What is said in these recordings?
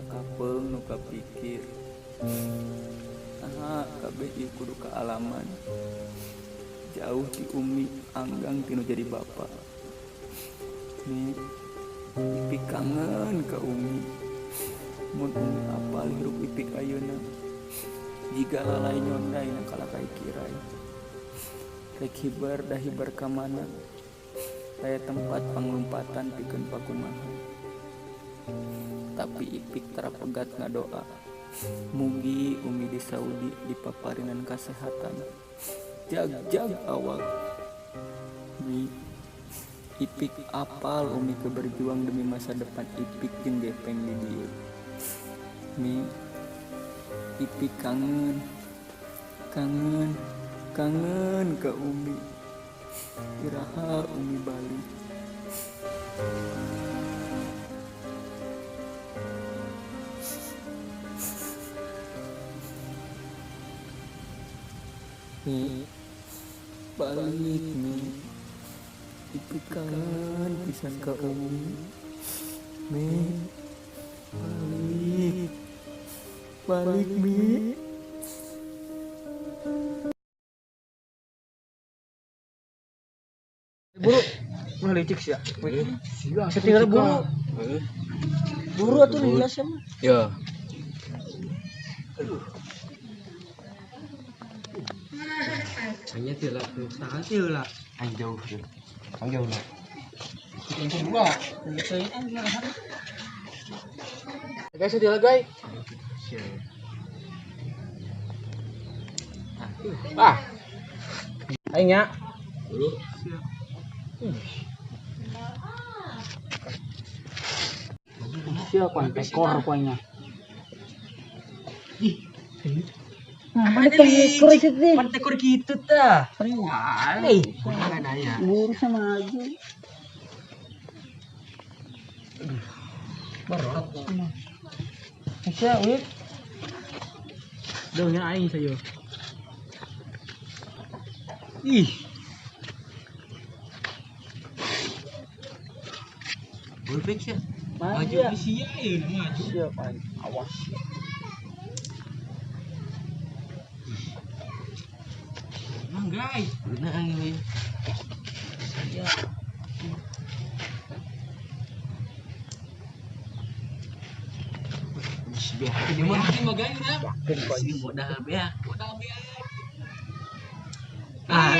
Kapeung nu kapikir. Naha kabeh ieu kudu kaalaman. Jauh ti umi, anggang ti nu jadi bapa. Mi, Ipik kangen ka umi. Mun umi apal hirup Ipik ayeuna. Jiga lalay nyonday na kalakai kirai. Rek hiber da hiber ka mana. Aya tempat panglumpatan pikeun pakumaha. Tapi Ipik tara pegat ngadoa. Mugi umi di Saudi dipaparinan kasehatan. Jag-jag awak. Mi, Ipik apal umi ke berjuang demi masa depan Ipik jeung Gepeng di dieu. Mi, Ipik kangen. Kangen, kangen ka umi. Iraha umi balik. Mi, balik mi. Ipik kangen pisan ka umi. Mi, balik. Balik mi. Buru, ulah licik sih ya. Setinggal buru. Buru atuh lila sih mah. Ya. Hanya tidak tangan sih lah. Aing jauh. Aing jauh lah. Yang kedua, guys, sedih lah guys. Ah. Aing nya. Buru. Siapa tekor kuahnya? Ih. Nah, mana tekor itu sih? Mana tekor gitu tah? Wah, buru sama aja. Berat. Bisa, wih. Daunnya aing sayo. Ih. Buru ya. Maju sia ieu maju. Siap, awas. Emang guys, bener aing. Iya. Ini mah guys udah. Modal beak, modal beak. Ah,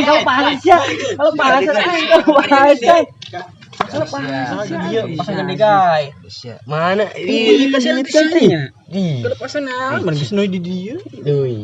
kalau panas ya. Kalau panas kalau panas. Kalau panas dia pasang gede guys. Mana? Ih, kasih lihat. Kalau pasang nah, mana bisa di dia. Duh.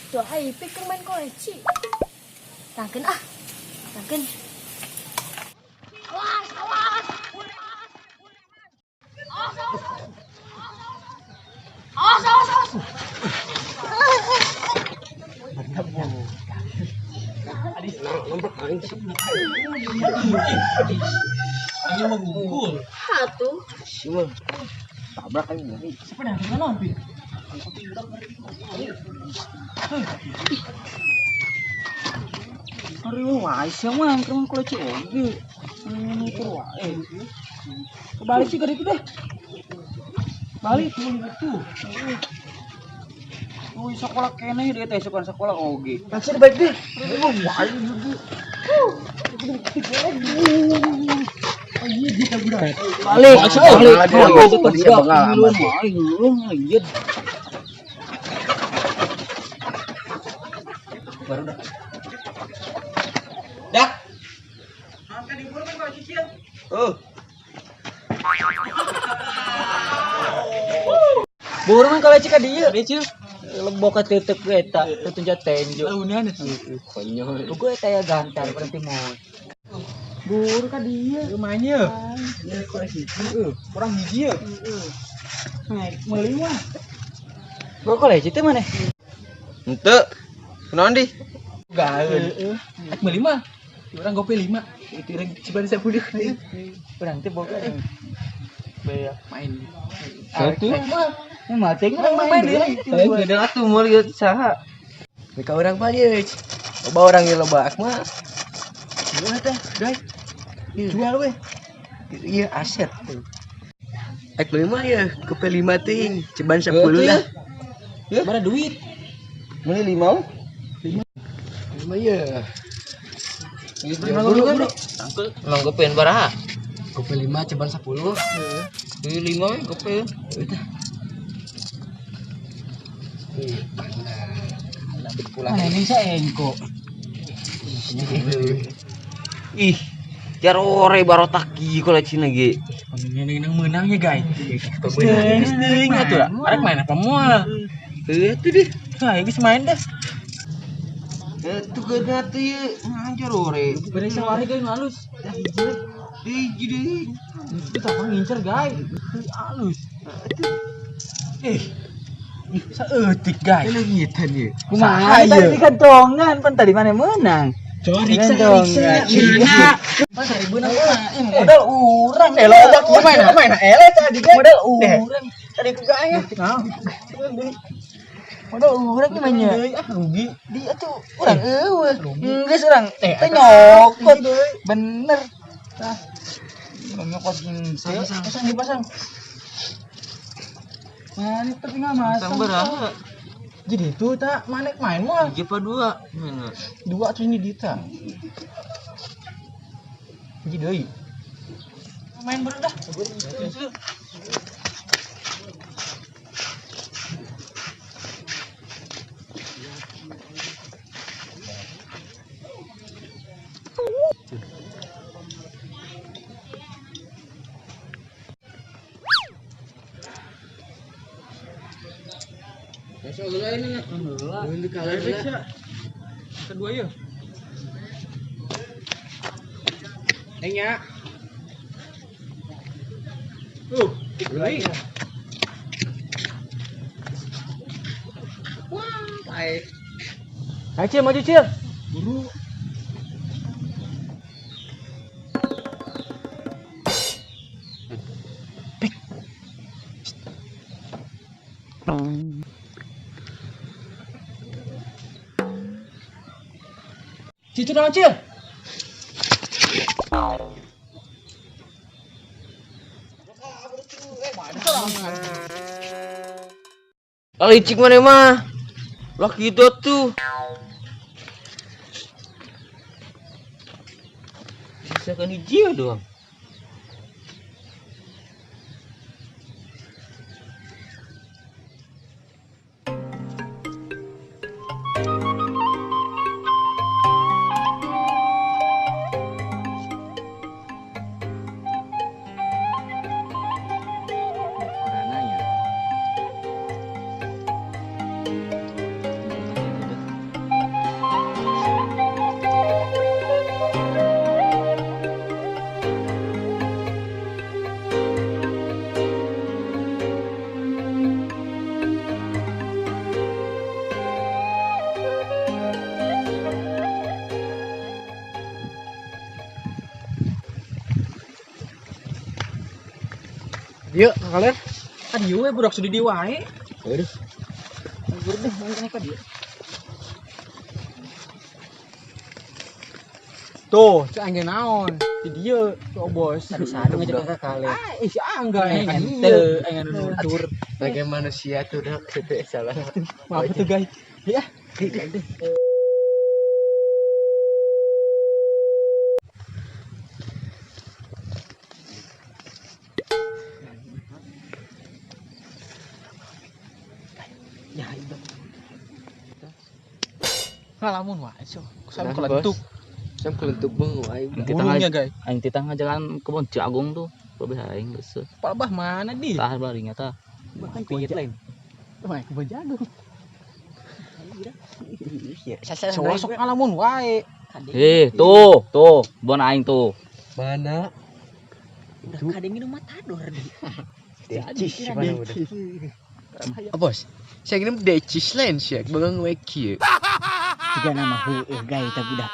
Tuh, hai, pikir main koleci. Tangken ah, tangken. Awas, awas. Awas, awas. Awas, awas, awas. Ayo mah gugur. Satu. Tabrak aing. Siapa dah mana hampir? Aduh, wae sia mah angker mah koleci oge. Ini tur wae. Kebalik sih ke itu deh. Balik tuh. Tuh sekolah keneh dia teh sekolah sekolah oge. Langsung baik deh. Wae Balik, balik. Baru dah. Dah. Oh. Buru mah kalau cika dia. Lebok ka titik eta, tutunja tenjo. Launan itu. Konyol. Gue eta ya gantar berarti mau. Buru ka dia. Lumayan ya. Kurang hiji. Kurang hiji ya. Naik meuli mah. Gua koleci teh mana? Henteu. Kunaon di? Gaeun. Ek meuli mah. Urang gope 5. Itu urang ciban 10. Urang teh boga Bea. Main. Satu. Mah teh urang main deui. Saya gede atuh moal ieu saha. Mereka orang mah ye. Loba orang ye loba ak mah. Gimana teh, guys? Jual weh. Iya aset. Ek meuli mah ya, gope 5 ting, ceban 10 lah. Ya, mana duit? Meuli 5. 5 ya. Buru buru. Emang gopein baraha? Gope 5 ceban 10. Beli 5 we gope. Mana ini saengko. Ih, jarore barotak ieu koleksi ge. Ini yang menangnya guys. Deui atuh lah. Arek main apa moal? Heuh atuh deh. Nah, geus main dah. Atuh geuna atuh ieu, jarore. Bere sawari guys halus. Hiji deui. Itu apa ngincer guys. Halus. Eh. Saeutik guys. Leungitan ieu. Kumaha tadi kantongan pan tadi mana menang. Coba riksa Kantongan. riksa. Pan seribu nang mah modal urang. Eh, lo main main ele tadi kan. Modal urang. Tadi ku gaya. Modal urang gimana? Ah rugi. Dia tuh urang eueuh. Geus urang teh nyokot. Bener. Tah. Nyokot pasang dipasang. Mana tapi nggak masang. Baraha? Jadi itu tak manek main moal. Hiji apa dua? Mana? Dua tuh ini Dita. Hiji deui. Main baru dah. Kedua ya. Neng ya. Deui. Wah, pae. Ayo Cil, maju Cil. Buru. Cicu nama Cil. Licik mana mah? Lah gitu tuh. Bisa kan hiji doang. Yuk, kalian. Aduh, we budak sudah diwae. Aduh. Buru deh, main ka dia. Tuh, cek angge naon. Di dieu, cok bos. Sadu ngajak ka kale. Ah, ih, si angga Eh, kan ente, aing anu nutur. Sebagai manusia tuh udah gitu salah. Maaf tuh, guys. Ya. Ya, itu. Ngalamun wae so. Sam Nah, kelentuk. Sam kelentuk beng wae. Burungnya, guys. Aing titah ngajalan kebon jagung tuh. Babeh aing geus. Palebah mana di? Tah barinya tah. Bahkan pingit lain. Wah, kebon jagung. Sasa Soalnya sok ngalamun wae. Eh, tuh, tuh, bon aing tuh. Mana? Udah kadang minum matador di. Decis mana udah. Oh, bos. Saya kira decis lain sih, bengang wae kieu. Tiga nama heueuh gae ta budak.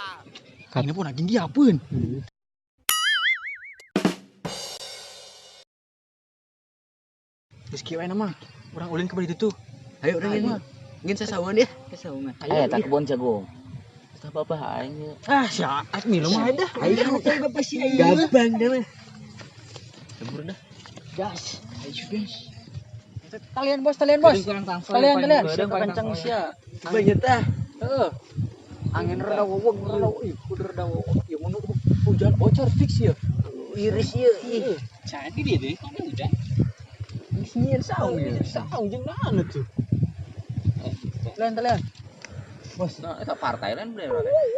Ini pun lagi diapeun. Geus kieu we mah. Urang ulin ke bari ditu. Ayo urang ini. Ingin sasawan ya. Sasawangan. Eh, tak kebon jagung. Tah babeh aing ye. Ah, sia, minum aja dah. Ayo gampang dah mah. Campur dah. Gas. Ayo guys. Talian bos, talian bos. Talian, talian. Kencang sia. Banyak tah. Heeh. Angin reda weweg, reda ih, kudu reda weweg. Ya mun hujan bocor fix ya. Iris ieu ih. Cantik dia deh, kok hujan. Nyieun saung ya. Saung jeung naon tuh. Talian, talian. Bos, Nah, eta partai lain bener.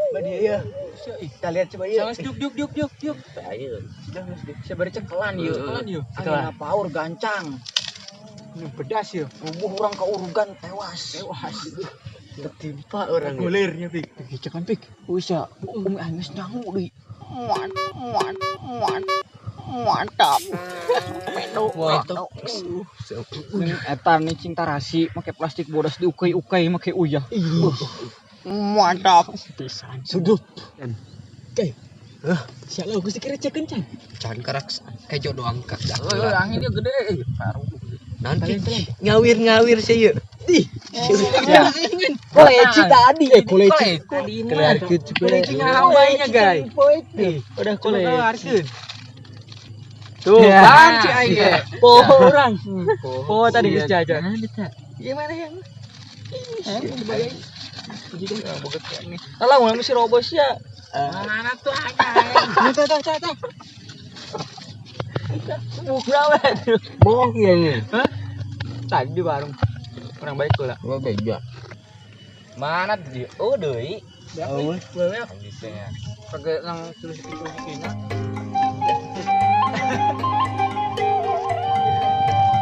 Ba dia ya. Kita lihat coba ya. Jangan diuk diuk diuk diuk diuk. Ayo. Sabar cekelan yeuh, cekelan yeuh. Cekelan. Angin power gancang. Ini pedas ya. Rubuh orang keurugan tewas. Tewas. Tertimpa orang ya. Gulirnya pik. Pik cekan pik. Usah, umi aing geus nyangu deui. Mantap. Pedo. Mantap. Ning eta nih cinta rasi make plastik bodas diukai-ukai make uyah. Mantap. Pisan. Sudut. Oke. Siapa lu geus dikira cekeun can? Can karak kejo doang kak. Heuh, angin dia gede. Baru. Nanti ngawir-ngawir sih yuk. Ih. Ya. Koleci tadi. Koleci. Keluarkeun juga. Koleci ngawainya, guys. Udah koleci. Tuh Ya. kan si aing ge. Poho urang. Poho tadi geus jajan. Gimana yang? Alah, mun mesti robos ya. Mana tuh aing? Tuh tuh tuh tuh. Buka we. Bohong ya ini. Hah? Tadi di warung. Kurang baik lah. Gua beja. Mana di oh deui. Oh, Kagak nang tulis itu kina.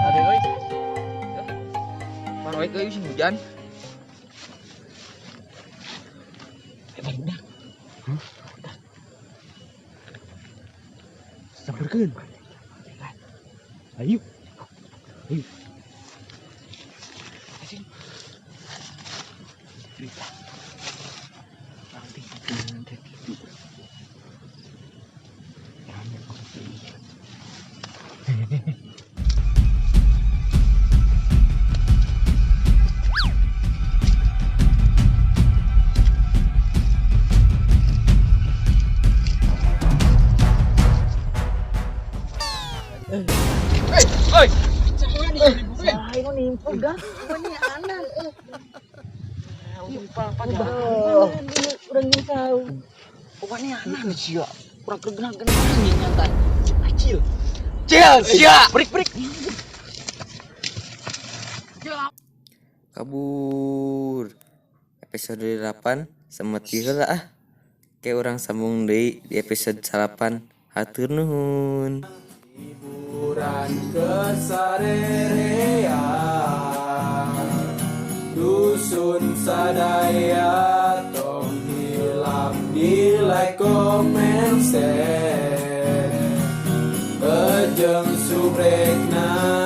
Ada euy. Mana wae euy hujan. Barudak. Samperkeun. Ayo. Ayo. Oi. Pokoknya aneh sih ya. Kurang kegenang-genang nyantai. Acil. Cil, sia. Break break. Kabur. Episode 8 semeti heula ah. Ke urang sambung deui di episode 8. Hatur nuhun. Hiburan kesarerean Dusun sadaya tong hilap di like komen share. Ejeng subrekna.